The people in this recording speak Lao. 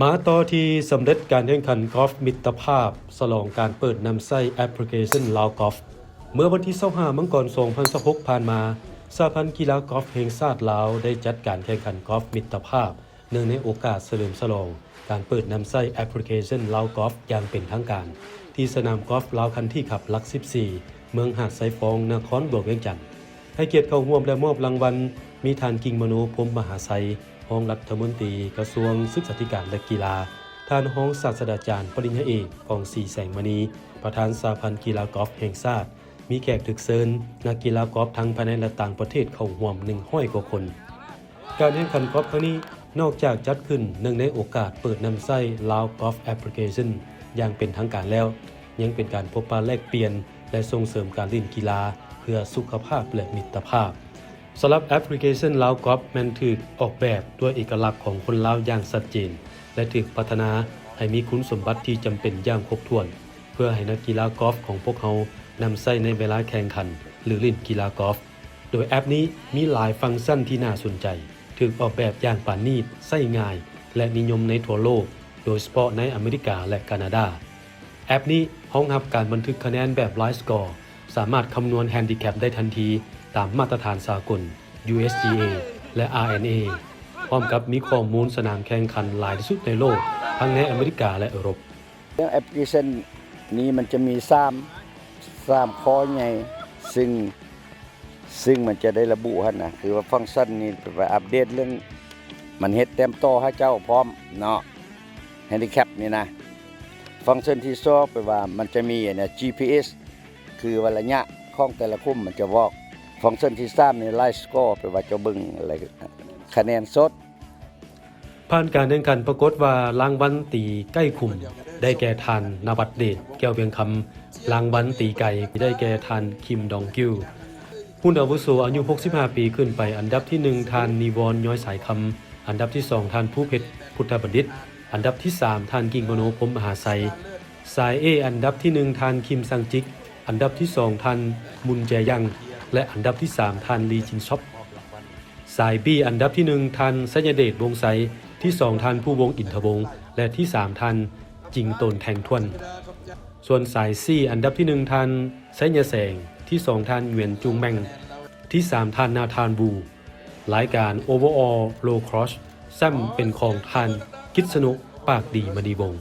ມາຕໍ່ທີ່ສຳເລັດການແຂ່ງຂັນກອຟມິດຕະພາບ ສະຫຼອງການເປີດນຳໃຊ້ແອັບພລິເຄຊັນລາວກອຟ. ເມື່ອວັນທີຊາວຫ້າ ມັງກອນ ສອງພັນຊາວຫົກ ຜ່ານມາ, ສະຫະພັນກິລາກອຟແຫ່ງຊາດລາວ ໄດ້ຈັດການແຂ່ງຂັນກອຟມິດຕະພາບ ເນື່ອງໃນໂອກາດສະເຫຼີມສະຫຼອງການເປີດນຳໃຊ້ແອັບພລິເຄຊັນລາວກອຟຢ່າງເປັນທາງການ ທີ່ສະໜາມກອຟລາວຄັນທຣີຄັບຫຼັກສິບສີ່ ເມືອງຫາດຊາຍຟອງ ນະຄອນຫຼວງວຽງຈັນ. ໃຫ້ກຽດເຂົ້າຮ່ວມ ແລະ ມອບລາງວັນ ມີທ່ານ ກິ່ງມະໂນ ພົມມະຫາໄຊ ຮອງລັດຖະມົນຕີກະຊວງສຶກສາທິການ ແລະ ກິລາ, ທ່ານຮອງສາດສະດາຈານ ປະລິນຍາເອກ ກອງສີ ແສງມະນີ ປະທານສະຫະພັນກິລາກອຟແຫ່ງຊາດ, ມີແຂກຖືກເຊີນ ນັກກິລາກອຟທັງພາຍໃນ ແລະ ຕ່າງປະເທດເຂົ້າຮ່ວມ ໜຶ່ງຮ້ອຍກວ່າຄົນ. ການແຂ່ງຂັນກອຟຄັ້ງນີ້ ນອກຈາກຈັດຂຶ້ນເນື່ອງໃນໂອກາດເປີດນຳໃຊ້ລາວກອຟແອັບພລິເຄຊັນຢ່າງເປັນທາງການແລ້ວ, ຍັງເປັນການພົບປະແລກປ່ຽນ ແລະ ສົ່ງເສີມການຫຼິ້ນກິລາເພື່ອສຸຂະພາບ ແລະ ມິດຕະພາບ. ສຳລັບແອັບພລິເຄຊັນລາວກອຟ ແມ່ນຖືກອອກແບບດ້ວຍເອກະລັກຂອງຄົນລາວຢ່າງຊັດເຈນ ແລະ ຖືກພັດທະນາໃຫ້ມີຄຸນສົມບັດທີ່ຈຳເປັນຢ່າງຄົບຖ້ວນ ເພື່ອໃຫ້ນັກກິລາກອຟຂອງພວກເຮົານຳໃຊ້ໃນເວລາແຂ່ງຂັນ ຫຼື ຫຼິ້ນກິລາກອຟ. ໂດຍແອັບນີ້ມີຫຼາຍຟັງຊັນທີ່ໜ້າສົນໃຈ, ຖືກອອກແບບຢ່າງປານນີດ, ໃຊ້ງ່າຍ ແລະ ນິຍົມໃນທົ່ວໂລກ, ໂດຍສະເພາະໃນອາເມລິກາ ແລະ ການາດາ. ແອັບນີ້ຮອງຮັບການບັນທຶກຄະແນນແບບໄລຟ໌ສະກໍ, ສາມາດຄຳນວນແຮນດີແຄັບໄດ້ທັນທີຕາມມາດຕະຖານສາກົນ ຢູ ເອສ ຈີ ເອ ແລະ ອາ ເອັນ ເອ ພ້ອມກັບມີຂໍ້ມູນສະໜາມແຂ່ງຂັນຫຼາຍທີ່ສຸດໃນໂລກ, ທັງໃນອາເມລິກາ ແລະ ເອີຣົບ. ເລື່ອງແອັບພລິເຄຊັນນີ້ມັນຈະມີສາມ ສາມຂໍ້ໃຫຍ່ ຊຶ່ງ ຊຶ່ງມັນຈະໄດ້ລະບຸຫັ້ນນະ ຄືວ່າຟັງຊັນນີ້ໄປອັບເດດເລື່ອງ ມັນເຮັດແຕ້ມຕໍ່ໃຫ້ເຈົ້າພ້ອມເນາະ ແຮນດີແຄັບນີ້ນະ. ຟັງຊັນທີສອງ ແປວ່າມັນຈະມີອັນນະ ຈີພີເອສ ຄືວ່າໄລຍະຂອງແຕ່ລະຂຸມມັນຈະບອກ. ຟັງຊັນທີສາມນີ້ ໄລຟ໌ສະກໍ ແປວ່າເຈົ້າເບິ່ງຄະແນນສົດ. ຜ່ານການແຂ່ງຂັນປາກົດວ່າ ລາງວັນຕີໃກ້ຂຸມ ໄດ້ແກ່ທ່ານ ນະວັດເດດ ແກ້ວວຽງຄຳ, ລາງວັນຕີໄກ ໄດ້ແກ່ທ່ານ ຄິມ ດອງກິວ. ຮຸ່ນອາວຸໂສອາຍຸຫົກສິບຫ້າປີຂຶ້ນໄປ, ອັນດັບທີໜຶ່ງ ທ່ານ ນີວອນ ຍ້ອຍສາຍຄຳ, ອັນດັບທີສອງ ທ່ານ ພູເພັດ ພຸດທະບັນດິດ, ອັນດັບທີສາມ ທ່ານ ກິ່ງມະໂນ ພົມມະຫາໄຊ, ສາຍເອ ອັນດັບທີໜຶ່ງ ທ່ານ ຄິມ ຊັງຈິກ, ອັນດັບທີສອງ ທ່ານ ມຸນ ແຈຢັງ ແລະ ອັນດັບທີສາມ ທ່ານ ລີ ຈິນຊອບ. ສາຍບີ ອັນດັບທີໜຶ່ງ ທ່ານ ໄຊຍະເດດ ວົງໄຊ, ທີສອງ ທ່ານ ພູວົງ ອິນທະວົງ ແລະ ທີສາມ ທ່ານ ຈິງໂຕນ ແທງທວນ. ສ່ວນສາຍຊີ ອັນດັບທີໜຶ່ງ ທ່ານ ໄຊຍະແສງ, ທີສອງ ທ່ານ ຫງວຽນ ຈູງແມັງ, ທີສາມ ທ່ານ ນາທານ ວູ. ລາຍການ ໂອເວີອອລ ໂລຄຣອສ ແຊ້ມເປັນຂອງທ່ານ ກິດສະນຸ ປາກດີມະນີວົງ.